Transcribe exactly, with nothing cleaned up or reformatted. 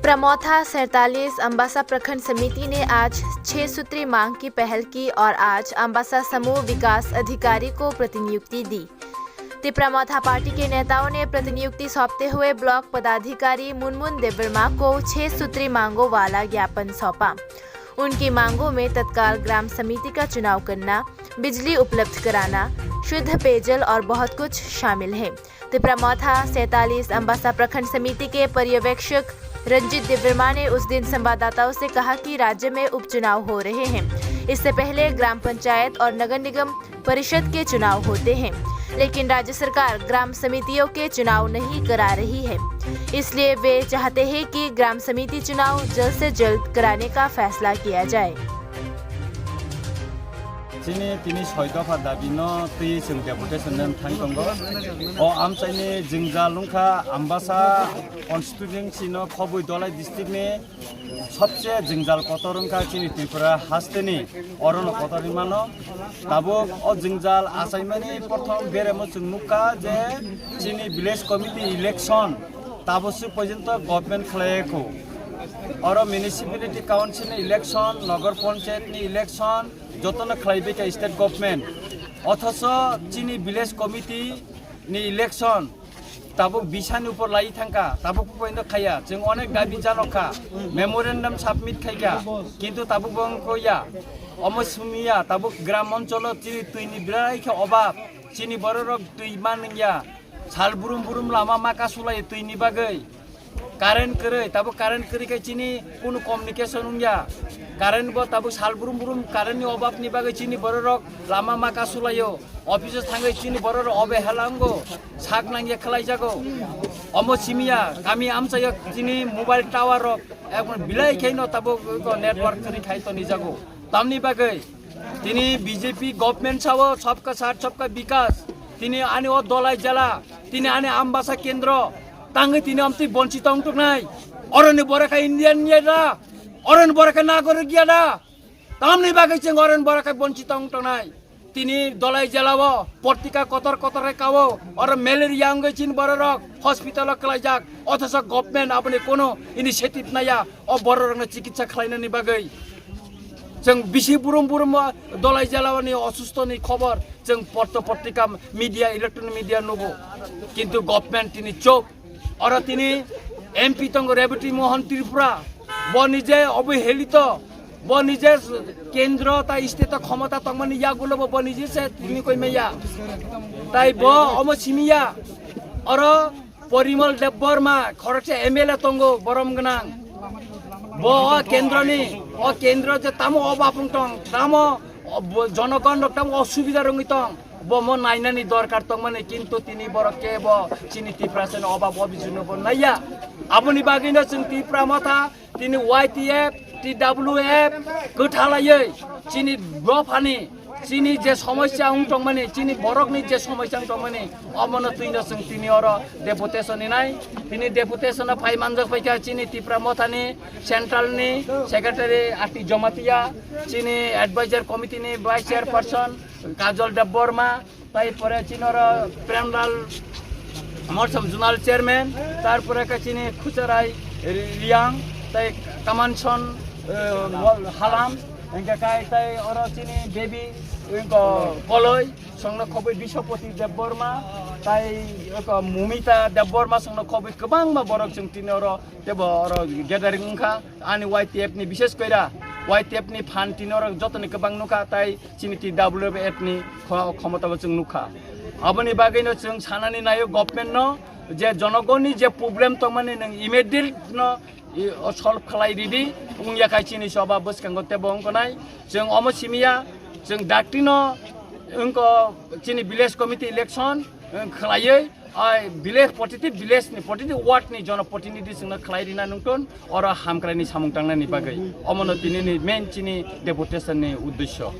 तिपरामोथा सैंतालीस अम्बासा प्रखंड समिति ने आज छह सूत्री मांग की पहल की और आज अम्बासा समूह विकास अधिकारी को प्रतिनियुक्ति दी। तिपरामोथा पार्टी के नेताओं ने प्रतिनियुक्ति सौंपते हुए ब्लॉक पदाधिकारी मुनमुन देवर्मा को छह सूत्री मांगों वाला ज्ञापन सौंपा। उनकी मांगों में तत्काल ग्राम समिति का चुनाव करना, बिजली उपलब्ध कराना, शुद्ध पेयजल और बहुत कुछ शामिल है। तिपरामोथा सैंतालीस अम्बासा प्रखंड समिति के पर्यवेक्षक रंजीत देवर्मा ने उस दिन संवाददाताओं से कहा कि राज्य में उपचुनाव हो रहे हैं। इससे पहले ग्राम पंचायत और नगर निगम परिषद के चुनाव होते हैं, लेकिन राज्य सरकार ग्राम समितियों के चुनाव नहीं करा रही है, इसलिए वे चाहते हैं कि ग्राम समिति चुनाव जल्द से जल्द कराने का फैसला किया जाए। Chini tini soi dopha dabi no twi chwng deputation no thang tongo. O amchaini jwngjal wngkha Ambasa constituency no Khobwi Dolai district ni sobse jwngjal kotor wngkha chini Tripura hasteni, orono kotor hinmano. Tabuk o jwngjal achaimani prothom beremo chwng nukha je chini village committee election tabuk se porjonto government khlaiyakho. Oro municipality council ni election, nogor panchayat ni election, jotono khlaibaikha state government. Othocho chini village committee ni election tabuk bisani upor lai thangkha, tabuk poino khaiya. Chwng onek dabi janokha, memorandum submit khaikha, kintu tabuk bo wngkha ya. Omo simiya, tabuk gram oncholo chini twini birai khe obab, chini bororok twi manliya. Sal brum brum lama ma kasulai twini bagwi. Current kwrwi, tabuk current kwrwi khe chini kunu communication wngya. Current bo tabuk sal brum brum current ni obab ni bagwi chini bororok lama ma kasulaio. Office o thangwi chini bororok obe helango, sak nangya khlaijago. Omo simiya, kami amchaio chini mobile tower rok, ekdom bilai khe no tabuk ko network kwrwi khai tonijago. Tamni bagwi tini B J P government sao sabka saath sabka bikas. Tini ani o Dolai jela, tini ani Ambasa kendro, tangwi tini amtwi bonchito wngtoknai. Oroni borok khe Indian ya da? Oroni borok khe nagorik ya da? Tamni bagwi chwng oroni borok khe bonchito wngtoknai. Tini Dolai jela o portika kotor kotor khe kao, oro malaria wngwi chini bororok hospital o kwlaijak, othocho government aboni kono initiative naya o bororokno chikitsa khlainani bagwi. Chwng bisi burum burum o Dolai jela o ni osusto ni khobor chwng porto portika media, electronic media nugo, kintu government tini chop. Oro tini M P tongo Rebati Mohan Tripura, bo nije obohelito, bo nije kendro tai state o khomota tongmani yagulo bo, bo nije se tini koi maya. Tai bo omo simiya. Oro Porimol Debbarma khoroksa M L A tongo borom gwnang. Bo o kendroni, o kendro je tamo obab wng tong, tamo o bo-, jonogon rok tamo osubida rwngwi tong, bo mo nainani dorkar tongmani, kintu tini borok kebo chini Tiprasani obab obijugno bo naiya. Aboni bagwino chwng Tipra Motha tini Y T F, T W F kwthalaiwi chini dophani, chini je somosya wng tongmani, chini borokni je somosya wng tongmani, omono twino chwng tini oro deputation hinai. Tini deputation o phai manjak paikha chini Tipra Mothani central ni secretary Ati Jamatia, chini advisor committee ni vice chairperson Kajol Debbarma, tai pore chini oro Premlal Morsam zonal chairman, tarpore khe chini Khucharai Riang, tai Kamanson, eh, Halam, hingke kai tai oro chini baby, wngko Koloi, songno khobwi Biswapati Debbarma, tai wngko Mumita Debbarma, songno khobwi kwbangma borok chwng tini oro tebo oro gathering wngkha. Ani Y T F ni bishes koira, Y T F ni phan tini oro jotoni kwbang nukha, tai chini T W F ni kho-, khomotabo chwng nukha. Aboni bagwino chwng sanani naio government no je jonogonni je problem tongmani nwng immediate no i, o solve khlai ridi, wngya khai chini soba bwskango tebo wngkha nai. Chwng omo simiya, chwng dakti no wngkha chini village committee election, wng khlaiwi, ai village, protiti village ni, protiti ward ni jonoprotinidhi chwngno khlai rina nungton, oro hamkrai ni samung tangnani bagwi. Omono tini ni main chini deputation ni uddesyo.